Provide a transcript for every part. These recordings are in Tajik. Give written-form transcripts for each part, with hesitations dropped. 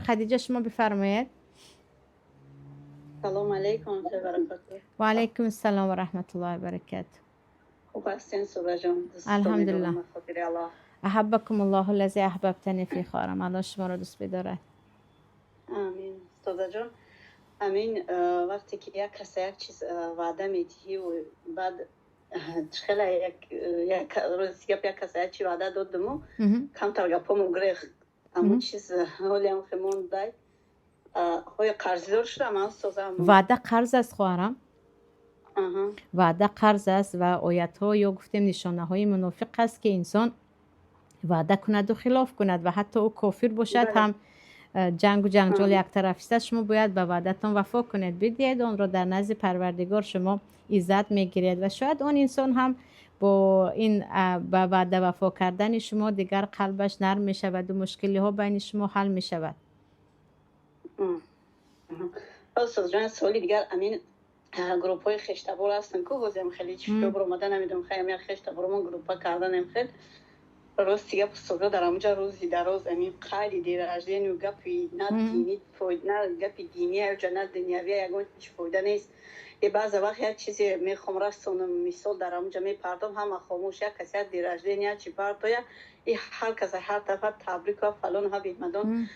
Хадиҷа, шумо бифармоед. Салом алейкум ва баракатуҳ. Ва алайкум ассалом ва раҳматуллоҳи ва баракатуҳ. Хуб ҳастин, Сураҷон? Алҳамдулиллаҳ. Хотири Аллоҳ. Аҳаббакум Аллоҳу лази аҳбабтани фи, хоҳарам, Аллоҳ шуморо дӯст бидорад. Амин. Устозаҷон, амин, вақте ки як каса як чиз ваъда медиҳиву баъд хеле як рӯз гап як каса як чи ваъда додуму камтар гапому грех, ҳамун чиз ҳолиам хемондай, ҳоя қарздор шудам, устозам? Ваъда қарз аст, хоҳарам, ваъда қарз аст ва оятҳо ё гуфтем, нишонаҳои мунофиқ аст, ки инсон ваъда кунаду хилоф кунад ва ҳатто ӯ кофир бошад ҳам, ҷангу ҷанҷол яктарафиста. Шумо бояд ба ваъдатон вафо кунед, бидиҳед онро, дар назди Парвардигор шумо иззат мегиред ва шояд он инсон ҳам бо ин ба ваъда вафо кардани шумо дигар қалбаш нарм мешаваду мушкилиҳо байни шумо ҳал мешавад. Устозҷон, суоли дигар: амин группҳои хештабор ҳастанд ку, ҳозирам хеле чӣ омада, намедонам, хеле хештаборомон группа карданем. Хел рости гап, устоза, дар ҳамуҷа рӯзи дароз амин қайди день рождения, гапи на дини, на гапи дини аҷа, на дунявия, ягон чи фоида нест. Е баъза вақт як чизе мехом расонам, мисол, дар ҳамуҷа мепардом, ҳама хомӯш. Як касе як день рождения чи партоя, и ҳар каса ҳар тарафа табрик ва фалон ҳа бимадон.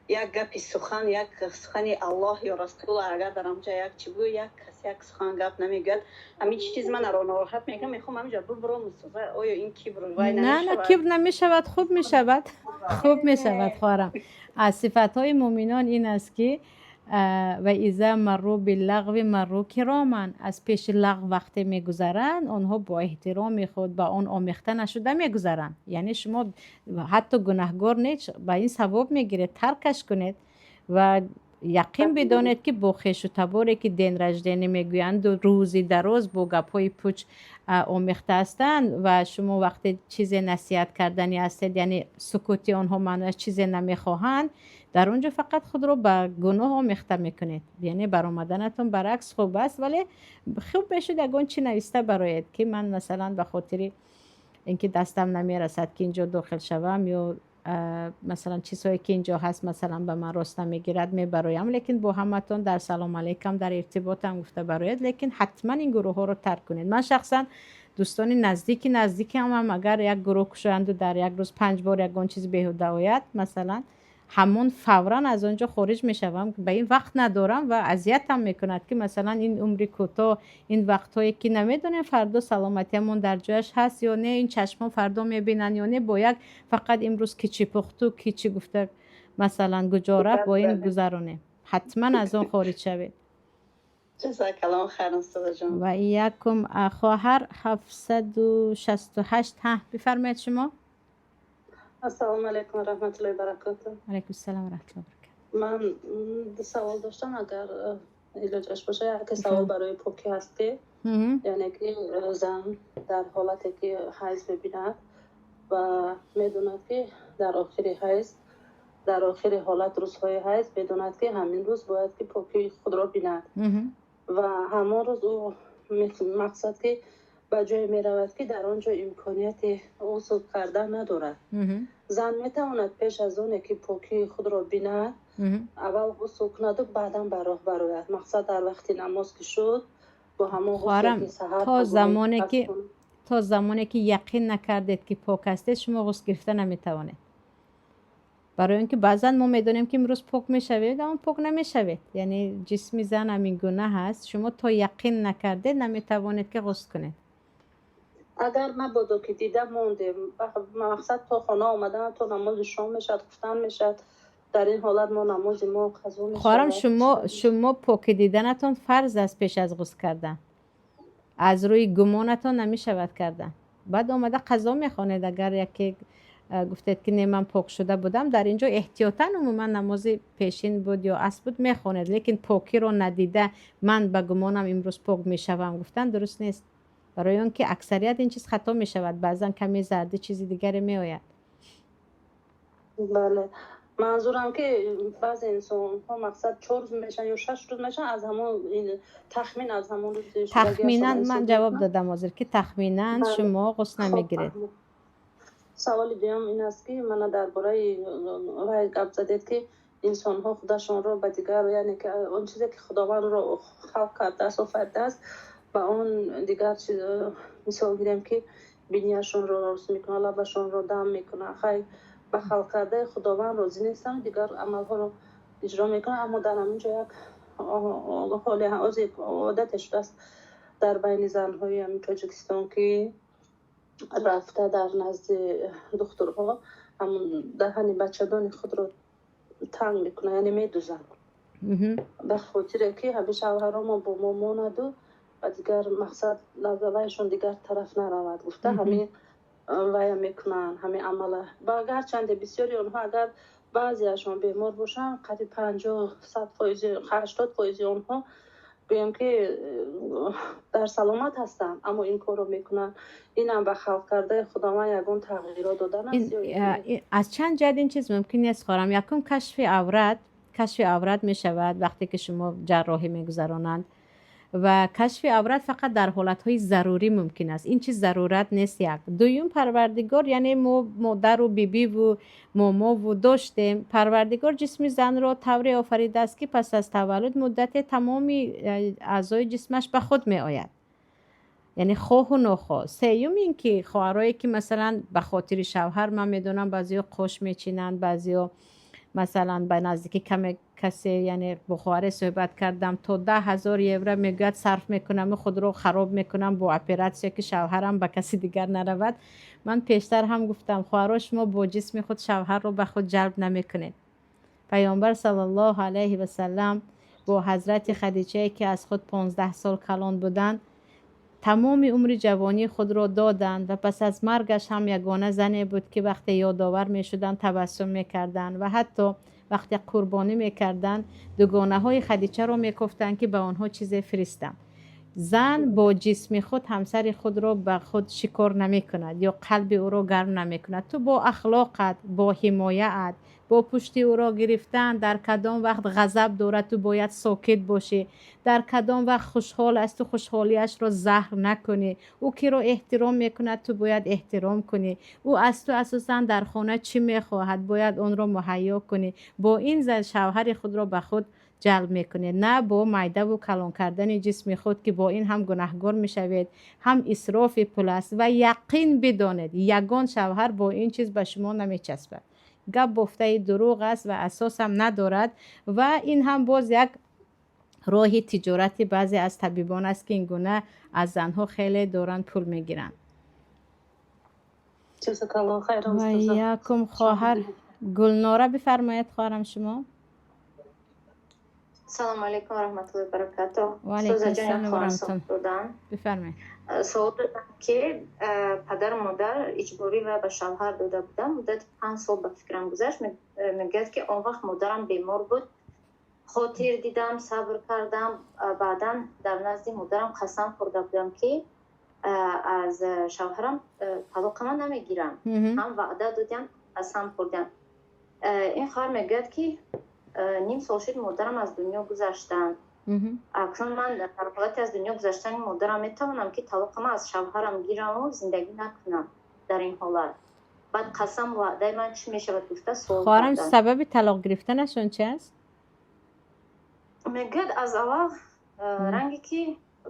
Як гапи сухан, як сухани Аллоҳ ё Расул агар дар ҳамҷа як чи гӯ, як кас як сухан гап намегӯяд. Ҳамин чиз манаро нороҳат мекунад, мехоҳам ҳаминҷа бубуром, устоза. Оё ин кибр вай? На, кибр намешавад, хуб мешавад, хуб мешавад, хоҳарам. Аз сифатҳои муъминон ин аст, ки ва иза марру биллағви марру кироман, аз пеши лағв вақте мегузаранд, онҳо бо эҳтироми худ ба он омехта нашуда мегузаранд. Яъне шумо ҳатто гунаҳгор нест, ба ин савоб мегиред. Таркаш кунед ва яқин бидонед, ки бо хешу таборе, ки день рождения мегӯянду рӯзи дароз бо гапҳои пуч омехта ҳастанд ва шумо вақте чизе насиҳат карданӣ ҳастед, яъне сукути онҳо маънояш чизе намехоҳанд, дар он ҷо фақат худро ба гуноҳ омехта мекунед. Яъне баромаданатон баръакс хуб аст, вале хуб мешуд ягон чӣ нависта бароед, ки ман, масалан, ба хотири ин ки дастам намерасад, ки инҷо дохил шавам, ё масалан, чизҳое ки инҷо ҳаст, масалан, ба ман рост намегирад, мебароям, лекин бо ҳаматон дар салом алейкам дар иртиботам, гуфта барояд. Лекин ҳатман ин гурӯҳҳоро тарк кунед. Ман шахсан дӯстони наздики наздикамам агар як гурӯҳ кушоянду дар як рӯз панҷ бор ягон чиз беҳуда ояд, масалан, ҳамон фавран аз он ҷо хориҷ мешавам. Ба ин вақт надорам ва азиятам мекунад, ки масалан, ин умри кӯтоҳ, ин вақтҳое ки намедонем, фардо саломатиамон дар ҷояш ҳаст ё не, ин чашмҳо фардо мебинанд ё не, бо як фақат имрӯз ки чӣ пухту, ки чӣ гуфта, масалан, куҷо рафт, бо ин гузаронем. Ҳатман аз он хориҷ шавед. Ва якум, хоҳар, 768, ҳа, бифармоед шумо. Ассалому алайкум ва раҳматуллоҳи баракатуҳ. Алайкум ассалом ва раҳматуллоҳи баракатуҳ. Ман ду савол доштам, агар илоҷаш боша. Яке савол барои покӣ ҳаст, ки яъне ки зан дар ҳолате ки ҳайз мебинад ва медонад, ки дар охири ҳайз, дар охири ҳолат рӯзҳои ҳайз, медонад, ки ҳамин рӯз бояд ки покии худро бинад ва ҳамон рӯз ӯ мақсад ки ба ҷое меравад, ки дар он ҷо имконияти ғусл кардан надорад, зан метавонад пеш аз оне ки покии худро бинад, аввал ғусл кунаду баъдан ба роҳ барояд? Мақсад, дар вақти намоз ки шуд, бо ҳамон Хоҳарам, то замоне ки яқин накардед, ки пок ҳастед, шумо ғусл гирифта наметавонед, барои он ки баъзан мо медонем, ки имрӯз пок мешавед, аммо пок намешавед. Яъне ҷисми зан ҳамин гуна ҳаст. Шумо то яқин накардед, наметавонед, ки ғусл кунед. Агар мабодо ки дида мондем, мақсад, то хона омадан, то намози шом мешавад, хуфтан мешавад, дар ин ҳолат мо намози мо қазо мешавад? Хоҳарам, шумо покӣ диданатон фарз аст пеш аз ғусл кардан. Аз рӯи гумонатон намешавад кардан. Баъд омада қазо мехонед. Агар яке гуфтед, ки не, ман пок шуда будам, дар ин ҷо эҳтиётан умуман намози пешин буд ё аср буд, мехонед, лекин покиро надида, ман ба гумонам имрӯз пок мешавам гуфтан дуруст нест, барои он ки аксарият ин чиз хато мешавад. Баъзан каме зарди, чизи дигаре меояд. Бале, манзурам ки баъзе инсонҳо, мақсад, 4 рӯз мешаванд ё 6 рӯз мешаванд, аз ҳамон тахмин, аз ҳамон рӯзи. Тахминан ман ҷавоб додам ҳозир, ки тахминан шумо ғусл намегиред. Саволи дуюм ин аст, ки мана дар бораи вай гап задед, ки Инсонҳо худашонро ба дигар, яъне ки он чизе ки Худовандро халқ кардааст, офаридааст, ба он дигар чиз, мисол гирем, ки бинияшонро рост мекунанд, лабашонро дам мекунанд. Хай, ба халқ кардаи Худованд розӣ нестанд, дигар амалҳоро иҷро мекунанд. Аммо дар ҳамин ҷо як ҳоле ҳозир одате шудааст дар байни занҳои ҳамин Тоҷикистон, ки рафта дар назди духтурҳо ҳамун даҳани бачадони худро танг мекунанд, яъне медузанд, ба хотире ки ҳамин шавҳаромон бо мо монаду ба дигар мақсад назарвайшон дигар тараф наравад гуфта, ҳамин вая мекунанд, ҳамин амала. Ба гарчанде бисёри онҳо, агар баъзеашон бемор бошанд, қариб 50, 100%, 80% онҳо гӯем ки дар саломат ҳастанд, аммо ин корро мекунанд. Инам ба халқ кардаи Худованд ягон тағйирот додан аст ё Аз чанд ҷиҳат ин чиз мумкин нест, хоҳарам. Якум, кашфи аврат. Кашфи аврат мешавад, вақте ки шумо ҷарроҳӣ мегузаронанд, ва кашфи аврат фақат дар ҳолатҳои зарурӣ мумкин аст. Ин чиз зарурат нест, як. Дуюм, Парвардигор, яъне мо модару бибиву момову доштем, Парвардигор ҷисми занро тавре офаридааст, ки пас аз таваллуд муддате тамоми аъзои ҷисмаш ба худ меояд, яъне хоҳу нохоҳ. Сеюм, ин ки хоҳарое ки, масалан, ба хотири шавҳар, ман медонам, баъзеҳо қош мечинанд, баъзеҳо, масалан, ба наздикӣ каме касе, яъне бо хоҳаре суҳбат кардам, то 10 000 евро мегӯяд, сарф мекунаму худро хароб мекунам бо оператсия, ки шавҳарам ба каси дигар наравад. Ман пештар ҳам гуфтам, хоҳаро, шумо бо ҷисми худ шавҳарро ба худ ҷалб намекунед. Паёмбар саллаллоҳу алайҳи васалам бо ҳазрати Хадичае, ки аз худ 15 сол калон буданд, тамоми умри ҷавонии худро доданд ва пас аз маргаш ҳам ягона зане буд, ки вақте ёдовар мешуданд, табассум мекарданд ва ҳатто вақте қурбонӣ мекарданд, дугонаҳои Хадичаро мекофтанд, ки ба онҳо чизе фиристам. Зан бо ҷисми худ ҳамсари худро ба худ шикор намекунад ё қалби ӯро гарм намекунад. Ту бо ахлоқат, бо ҳимояат, бо пушти ӯро гирифтан, дар кадом вақт ғазаб дорад, ту бояд сокит бошӣ, дар кадом вақт хушҳол аст, ту хушҳолиашро заҳр накунӣ, ӯ киро эҳтиром мекунад, ту бояд эҳтиром кунӣ, ӯ аз ту асосан дар хона чӣ мехоҳад, бояд онро муҳайё кунӣ. Бо ин шавҳари худро ба худ ҷалб мекунед, на бо майдаву калон кардани ҷисми худ, ки бо ин ҳам гунаҳгор мешавед, ҳам исрофи пул аст. Ва яқин бидонед, ягон шавҳар бо ин чиз ба шумо намечаспад. Гап бофтаи дурӯғ аст ва асосам надорад. Ва ин ҳам боз як роҳи тиҷорати баъзе аз табибон аст, ки ин гуна аз занҳо хеле доранд пул мегиранд. Ва якум хоҳар Гулнора, бифармояд, хоҳарам, шумо. Салому алейкум раҳматуллои баракату. Ваалайкум. Бифармоед. Савол додам, ки падару модар иҷборӣ ва ба шавҳар дода будам. Муддати 5 сол ба фикрам гузашт. Мегӯяд, ки он вақт модарам бемор буд, хотир дидам, сабр кардам. Баъдан дар назди модарам қасам хӯрда будам, ки аз шавҳарам талоқама намегирам. Ҳам ваъда додям, қасам хӯрдам. Ин хоҳар мегӯяд, ки ним сол шуд, модарам аз дунё гузаштанд. Акнун ман дар ҳолати аз дунё гузаштани модарам метавонам, ки талоқама аз шавҳарам гираму зиндагӣ накунам? Дар ин ҳолат баъд қасам ваъдаи ман чӣ мешавад гуфта суол. Хоҳарам, сабаби талоқ гирифтанашон чи аст? Мегӯяд, аз аввал ранге ки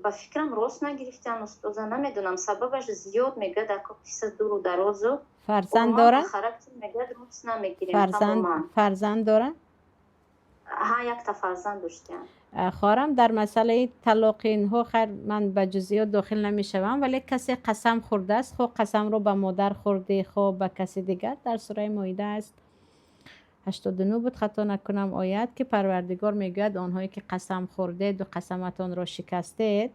ба фикрам рост нагирифтан, устоза, намедонам, сабабаш зиёд мегӯяд, ако қисса дуру дарозу. Фарзанд дорад? Характер, мегӯяд, рост намегирем. Фарзанд дорад? Ҳа, якта фарзанд доштиам. Хоҳарам, дар масъалаи талоқи инҳо, хайр, ман ба ҷузъиёт дохил намешавам, вале касе қасам хӯрдааст, хоҳ қасамро ба модар хӯрдӣ, хоҳ ба каси дигар, дар сураи Моида аст, 89 буд, хато накунам, оят, ки Парвардигор мегӯяд: онҳое ки қасам хӯрдеду қасаматонро шикастед,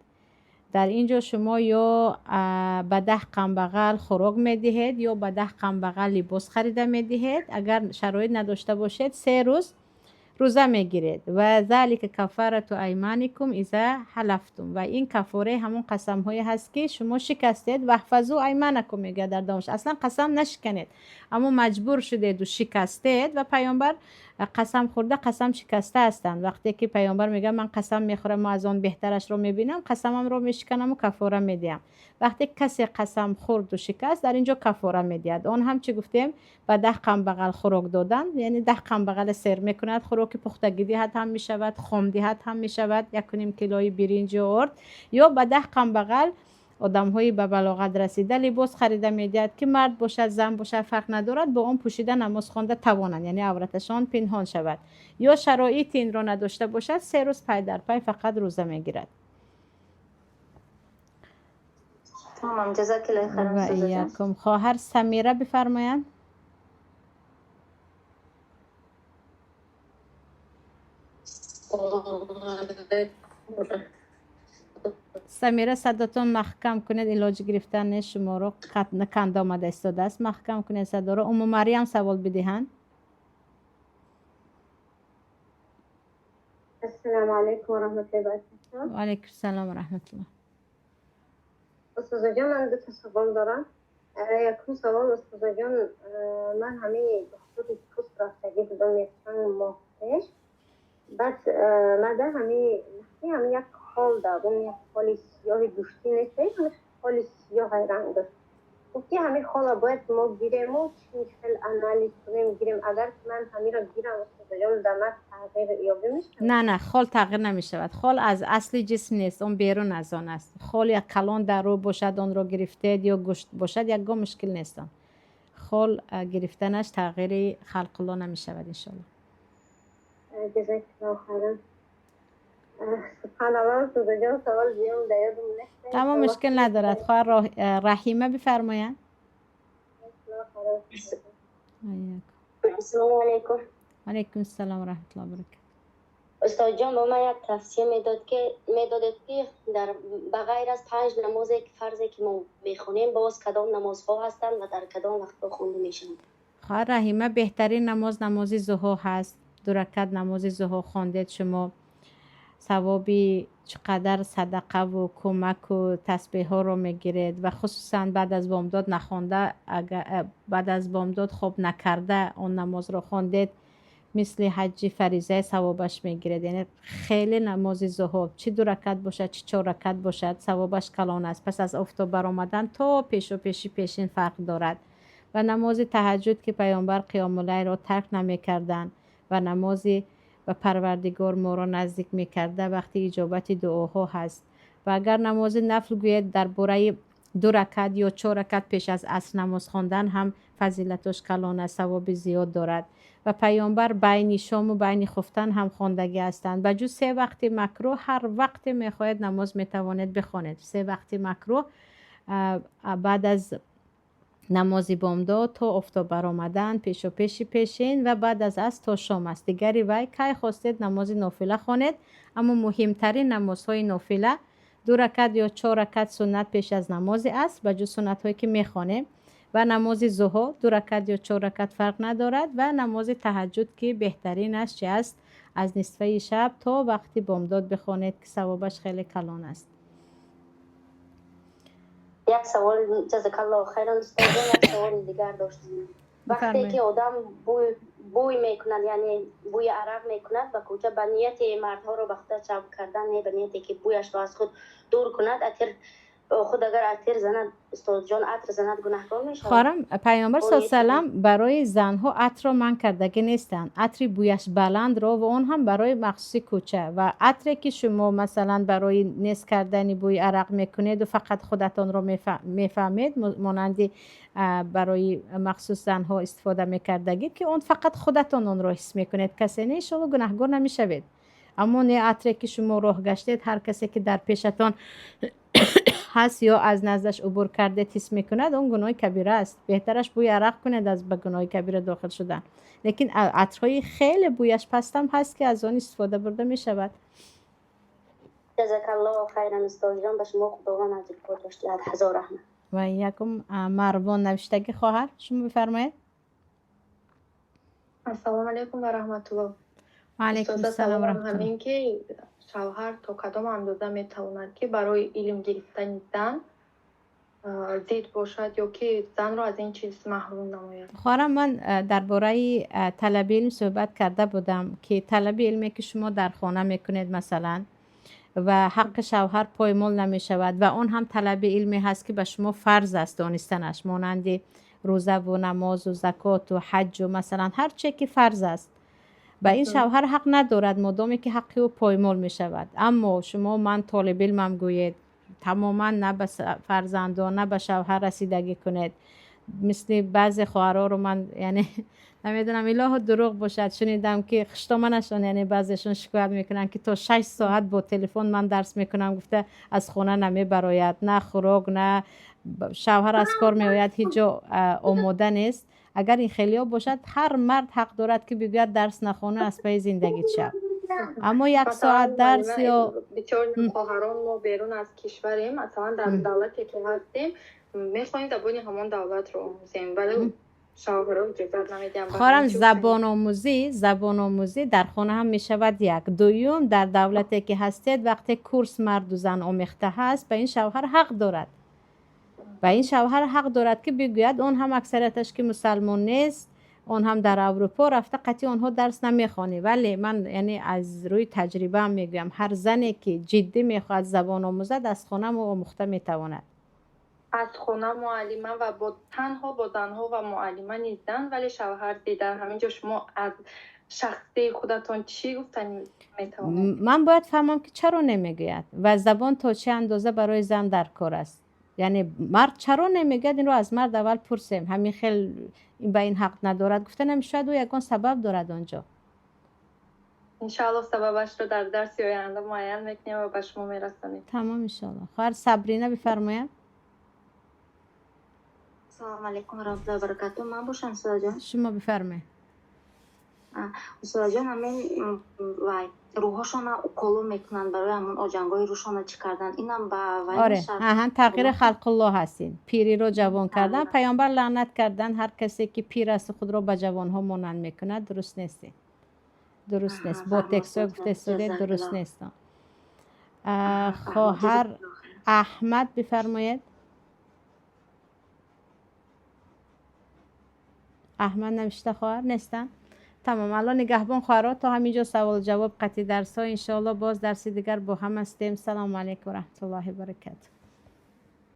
дар ин ҷо шумо ё ба 10 камбағал хӯрок медиҳед, ё ба 10 камбағал либос харида медиҳед. Агар шароит надошта бошед, 3 рӯз рӯза мегиред. Ва ذلك كفارة أيمانكم إذا حلفتم. Ва ин каффораи ҳамон қасамҳое ҳаст, ки шумо шикастед. واحفظوا أيمانكم мегӯяд дар давомаш. Аслан қасам нашиканед, аммо маҷбур шудеду шикастед. Ва Паёмбар Қасам хӯрда, қасам шикаста ҳастанд. Вақте ки паёмбар мегӯяд, ман қасам мехӯрам ва аз он беҳтарашро мебинам, қасамамро мешиканам ва кафора медиҳам. Вақте касе қасам хӯрду шикаст, дар инҷо кафора медиҳад. Он ҳам чӣ гуфтем? Ба 10 камбағал хӯрок додан, яъне 10 камбағала сер мекунад, хӯроки пухтагӣ диҳад ҳам мешавад, хом диҳад ҳам мешавад, 1.5 килои биринҷ ё орд, ё ба 10 камбағал одамҳои ба балоғат расида либос харида медиҳад, ки мард бошад, зан бошад, фарқ надорад, бо он пӯшида намоз хонда тавонанд, яъне авраташон пинҳон шавад. Ё шароити инро надошта бошад, 3 рӯз пай дар пай фақат рӯза мегирад. Тамом, ҷазакаллоҳ хайран. Ва иякум. Хоҳар Самира бифармоянд. Самира, садотон маҳкам кунед, илоҷ гирифтан нест, шуморо канда омада истодааст. Маҳкам кунед садоро. Умму Марьям савол бидиҳанд. Ассалому алайкум ва раҳматуллоҳи ва баракатуҳ. Ва алайкум ассалом ва раҳматуллоҳ. Устозаҷон, ман ду та савол дорам. Якум савол, устозаҷон, ман ҳамин духтури пӯст рафтагӣ будам якчанд моҳ пеш. Баъд мада ҳамин як хол дорум, як холи сиёҳи гӯштӣ нест, ҳамин холи сиёҳи ранг дошт. Гуфт, ки ҳамин хола бояд мо гирему чӣ хел анализ кунем, гирем. Агар ман ҳаминро гирам, устозаҷон, дар ман тағйир ёбӣ мешавад? Не, не, хол тағйир намешавад. Хол аз асли ҷисм нест, он берун аз он аст. Хол як калон дар рӯ бошад, онро гирифтед, ё гӯшт бошад, ягон мушкил нест он. Хол гирифтанаш тағйири халқулло намешавад, иншоалло. Ҷазакаллоҳ хайран. Субҳаналлоҳ, устозаҷон, савол зиёд дар ёдам нест. Тамом, мушкил надорад. Хоҳар Раҳима бифармоянд. Ассалому алайкум. Алайкум ассалом ва раҳматуллоҳи ва баракатуҳ. Устод ҷон, ба ман як тавсия медодед, ки дар ба ғайр аз 5 намозе ки фарзе ки мо мехонем, боз кадом намозҳо ҳастанд ва дар кадом вақтҳо хонда мешаванд? Хоҳар Раҳима, беҳтарин намоз намози зуҳо ҳаст. 2 ракат намози зуҳо хондед шумо, савоби чӣ қадар садақаву кӯмаку тасбеҳҳоро мегиред ва хусусан баъд аз бомдод нахонда, агар баъд аз бомдод хоб накарда он намозро хондед, мисли ҳаҷҷи фаризаи савобаш мегиред. Яъне хеле намози зуҳо, чӣ 2 ракат бошад, чӣ 4 ракат бошад, савобаш калон аст. Пас аз офтоб баромадан то пешопеши пешин фарқ дорад. Ва намози таҳаҷҷуд, ки паёмбар қиёмуллайлро тарк намекарданд, ва намози ба парвардигор моро наздик мекарда вақти иҷобати дуоҳо ҳаст. Ва агар намози нафл гӯед, дар бораи 2 ракат ё 4 ракат пеш аз аср намоз хондан ҳам фазилатош калон аст, савоби зиёд дорад. Ва паёмбар байни шому байни хуфтан ҳам хондагӣ ҳастанд. Ба ҷуз 3 вақти макрӯҳ, ҳар вақте мехоҳед намоз метавонед бихонед. 3 вақти макрӯҳ баъд аз намози бомдод то офтоб баромадан, пешопеши пешин ва баъд аз аср то шом аст. Дигари вай кай хостед намози нофила хонед, аммо муҳимтарин намозҳои нофила 2 ракат ё 4 ракат суннат пеш аз намози аср, ба ҷуз суннатҳое ки мехонем, ва намози зуҳо 2 ракат ё 4 ракат фарқ надорад, ва намози таҳаҷҷуд, ки беҳтаринаш чи аст, аз нисфаи шаб то вақти бомдод бихонед, ки савобаш хеле калон аст. Як савол, ҷазакаллоҳ хайран, устодҷон, як саволи дигар доштем. Вақте ки одам бӯй мекунад, яъне бӯи арақ мекунад ба кӯча, ба нияти мардҳоро ба худа ҷалб кардан, не ба нияте ки бӯяшро аз худ дур кунад, атир худ агар атир занад, устодҷон, атр занад, гунаҳкор мешавад? Хоҳарам, паёмбар саллаллоҳу алайҳи васаллам барои занҳо атрро манъ кардагӣ нестанд. Атри бӯяш баландро, ва он ҳам барои махсуси кӯча. Ва атре ки шумо масалан барои нест кардани бӯи арақ мекунеду фақат худатонро мефаҳмед, монанди барои махсус занҳо истифода мекардагӣ, ки он фақат худатон онро ҳис мекунед, касе не, иншоалло гунаҳгор намешавед. Аммо не атре ки шумо роҳ гаштед, ҳар касе ки дар пешатон ҳаст ё аз наздаш убур кардед ҳис мекунад, он гуноҳи кабира аст. Беҳтараш бӯи арақ кунед аз ба гуноҳи кабира дохил шудан. Лекин атрҳои хеле бӯяш пастам ҳаст, ки аз он истифода бурда мешавад. Ҷазакаллоҳ хайран, устодҷон, ба шумо Худованд аҷр подош диҳад, ҳазор раҳмат. Ва якум Марвон навиштагӣ, хоҳар, шумо бифармоед. Ассалому алайкум ва раҳматуллоҳ. Ва алайкум ассалом ва раҳматуллоҳ. Ҳамин ки шавҳар то кадом андоза метавонад, ки барои илм гирифтани зан Зид бошад ё ки занро аз ин чиз маҳрум намояд. Хоҳарам, ман дар бораи талаби илм суҳбат карда будам, ки талаби илме ки шумо дар хона мекунед, масалан, ва ҳаққи шавҳар поймол намешавад, ва он ҳам талаби илме ҳаст, ки ба шумо фарз аст донистанаш, монанди рӯзаву намозу закоту ҳаҷҷу масалан ҳар че ки фарз аст. Ба ин шавҳар ҳақ надорад, модоме ки ҳаққи ӯ поймол мешавад. Аммо шумо ман толибилмам гӯед, тамоман на ба фарзандон, на ба шавҳар расидагӣ кунед. Мисли баъзе хоҳароро ман, яъне намедонам, илоҳо дурӯғ бошад, шунидам ки хуштоманашон, яъне баъзешон шикоят мекунанд, ки то 6 соат бо телефон ман дарс мекунам гуфта аз хона намебарояд, на хӯрок, на шавҳар аз кор меояд, ҳеҷ ҷо омода нест. Агар ин хелиҳо бошад, ҳар мард ҳақ дорад, ки бигӯяд дарс нахона, аз пайи зиндагит шав. Аммо як соат дарс ё Бисёр хоҳарон мо берун аз кишварем, масалан, дар давлате ки ҳастем, мехоҳем забони ҳамон давлатро омӯзем, вале шавҳаро иҷозат намедиҳам. Хоҳарам, забономӯзӣ дар хона ҳам мешавад, як. Дуюм, дар давлате ки ҳастед, вақте курс марду зан омехта ҳаст, ба ин шавҳар ҳақ дорад, ки бигӯяд, он ҳам аксарияташ ки мусалмон нест, он ҳам дар Аврупо рафта қатъи онҳо дарс намехонӣ. Вале ман, яъне, аз рӯи таҷрибаам мегӯям, ҳар зане ки ҷиддӣ мехоҳад забон омӯзад, аз хона омӯхта метавонад. Аз хона муаллима ва бо танҳо бо занҳо ва муаллима нестанд, вале шавҳар дидан. Ҳамин ҷо шумо аз шахсии худатон чӣ гуфтани метавонед? Ман бояд фаҳмам, ки чаро намегӯяд ва забон то чӣ андоза барои зан дар кор аст. Яъне мард чаро намегӯяд, инро аз мард аввал пурсем. Ҳамин хел ба ин ҳақ надорад гуфта намешавад, ӯ ягон сабаб дорад он ҷо. Иншааллоҳ, сабабашро дар дарси оянда муайян мекунем ва ба шумо мерасонем. Тамом, иншоаллоҳ. Хоҳар Сабрина, бифармояд. Салому алайкум ва раҳматуллоҳи ва баракатуҳ. Ман бошам, устодҷон? Шумо бифармоед. Устодҷон, ҳамин вай рӯҳошона уколо мекунанд барои ҳамон оҷангои рӯшона чӣ кардан, инам ба вай Оре. мешавад? Аҳан, тағйири халқуллоҳ ҳастин, пириро ҷавон кардан. Паёмбар лаънат кардан ҳар касе ки пир асту худро ба ҷавонҳо монанд мекунад. Дуруст нестин, дуруст нест. Бо текстҳое гуфта истодед, дуруст нест. Хоҳар Аҳмад, бифармоед. Аҳмад навишта, хоҳар нестанд. Тамом, Алло нигаҳбон, хоҳарҳо. То ҳамин ҷо савол ҷавоб, қатъи дарсҳо. Иншоалло, боз дарси дигар бо ҳам ҳастем. Салому алайкум раҳматуллоҳи баракату.